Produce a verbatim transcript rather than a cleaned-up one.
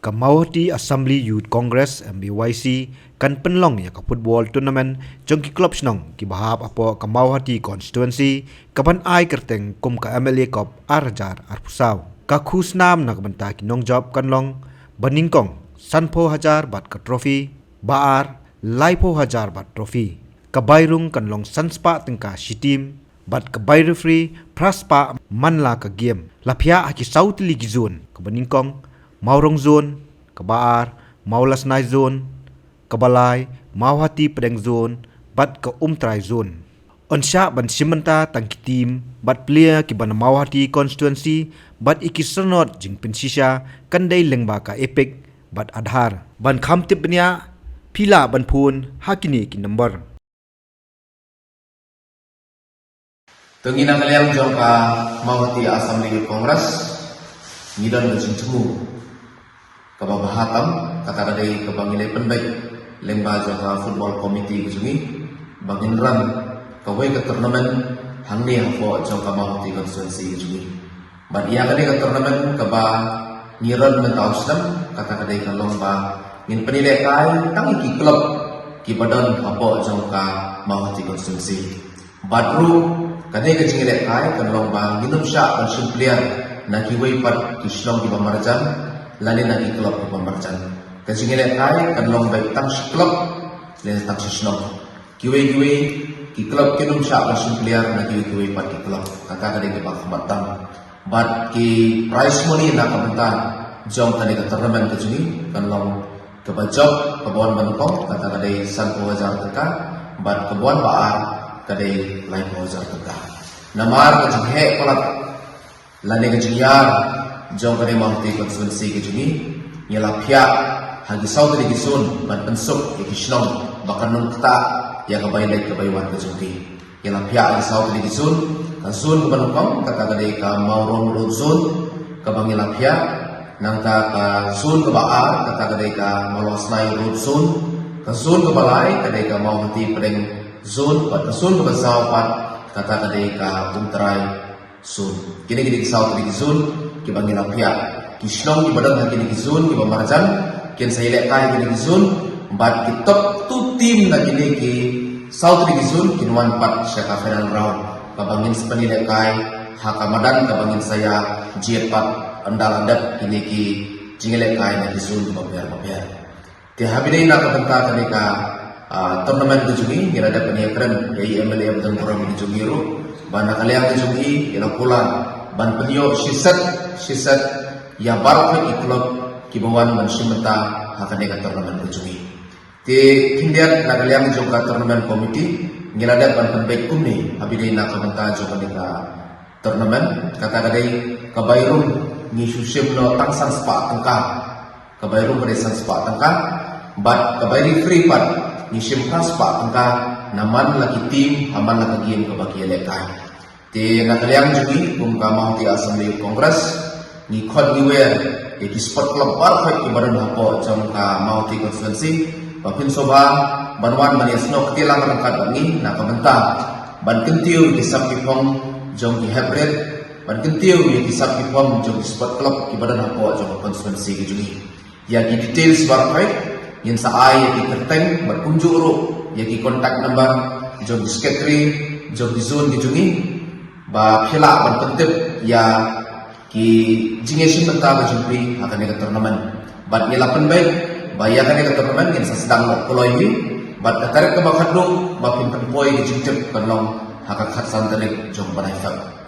Ka Mawhati Assembly Youth Congress, M A Y C, kan pynlong ïa ka football tournament jong ki club shnong kiba hap hapoh ka Mawhati constituency, kaban ai kyrteng kum ka M L A Cup ar hajar arphew saw. Ka khusnam na ka bynta ki nongjop kan long, ba nyngkong sanphew hajar baht ka trophy, ba ar laiphew hajar baht trophy. Ka bai rung kan long sanspah tyngka shi team, bad ka bai referee phraspah man la ka game. La phiah ha ki saw tylli ki zone, kaba nyngkong Mawrong zone, kaba ar Mawlasnai zone, kaba lai Mawhati Pdeng zone, bad ka Umtrai zone. Yn shah ban shim bynta tang ki team bad player kiba na Mawhati constituency, bad ïa ki sanad jingpynshisha kan dei lyngba ka EPIC bad Aadhaar. Ban kham tip bniah, phi lah ban phone ha kine ki number. To ngi na ka liang jong ka Mawhati Assembly Youth Congress, ngi don ka jingthmu kaba bha tam, kata ka dei kaba ngi la pynbeit lyngba jong ka football committee ka jong ngi, ba ngin run kawei ka tournament hangne hapoh jong ka Mawhati constituency ka jong ngi. Bad ïa kane ka tournament kaba ngi run mynta u snem, kata ka dei ka long ba ngin pynlehkai tang ïa ki club kiba don hapoh jong ka Mawhati constituency. Bad ruh, kane ka jinglehkai kan long ba ngin ym shah ban shim player na kiwei pat ki shnong kiba marjan, lane na ki club kiba marjan. Ka jinglehkai kan long ba tang shi club, lane tang shi shnong. Kiwei kiwei ki club kin ym shah ban shim player na kiwei kiwei pat ki club. Kata ka dei kaba kham tam. Bad ki prize money na ka bynta jong kane ka tournament ka jong ngi kan long kaba jop, kaba wan ba nyngkong, kata ka dei sanphew hajar tyngka, bad kaba wan ba ar ka dei laiphew hajar tyngka. Namar ka jingheh palat lane ka jingïar jong kane Mawhati constituency ka jong ngi, ngi la phiah ha ki saw tylli ki zone ban pynsuk ïa ki shnong ba kan ym ktah ïa ka bai leit ka bai wan ka jong ki. Ngi la phiah ha ki saw tylli ki zone, ka zone kaba nyngkong kata ka dei ka Mawrong Road zone kaba ngi la phiah, nangta ka zone kaba ar kata ka dei ka Mawlasnai Road zone, ka zone kaba lai ka dei ka Mawhati Pdeng zone, bad ka zone kaba saw pat kata ka dei ka Umtrai zone. Kine ki dei ki saw tylli ki zone kiba ngi la phiah. Ki shnong kiba don ha kine ki zone kiba marjan kin sa ïalehkai ha kine ki zone, bad ki top two team na kine ki saw tylli ki zone kin wan pat sha ka final round, kaba ngin sa pynlehkai ha ka madan kaba ngin sa ïa jied pat ynda la dep kine ki jingïalehkai na ki zone kiba pher ba pher. Te ha ba ïadei na ka bynta kane ka, ah, tournament ka jong ngi, ngi la dep ban ïakren ïa i M L A ba dang burom ka jong ngi ruh ba na ka liang ka jong ngi ngi la kular ban pynïoh shiset shiset ïa baroh ki club kiba wan ban shim bynta ha kane ka tournament ka jong ngi. Te khyndiat na ka liang jong ka tournament committee ngi la dep ban pynbeit kumne ha ba ïadei na ka bynta jong kane ka tournament, kata ka dei ka bai rung ngi shu shim noh tang san spah tyngka. Ka bai rung ka dei san spah tyngka, bad ka bai referee pat ngi shim phra spah tyngka na man la ki team ha man la ka game kaba ki ïalehkai. Te na ka liang jong ngi kum ka Mawhati Assembly Youth Congress ngi khot ngi wer ïa ki sport club baroh kiba don hapoh jong ka Mawhati constituency ba phin sngewbha ban wan ban ïasnoh kti lang ryngkat bad ngi na ka bynta ban kyntiew ïa ki sap ki phong jong ki hep rit, ban kyntiew ïa ki sap ki phong jong ki sport club kiba don hapoh jong ka constituency ka jong ngi. Ïa ki details baroh ngin sa ai ïa ki kyrteng bad kumjuh ruh ïa ki contact number jong ki secretary jong ki zone ki jong ngi ba phi lah ban pyntip ïa ki jingïashim bynta ka jong phi ha kane ka tournament. Bad ngi la pynbeit ba ïa kane ka tournament ngin sa sdang noh kloi hi bad ka tarik kaba khatduh ba phin pynpoi ka jingtip kan long ha ka khatsan tarik jong u bnai Feb.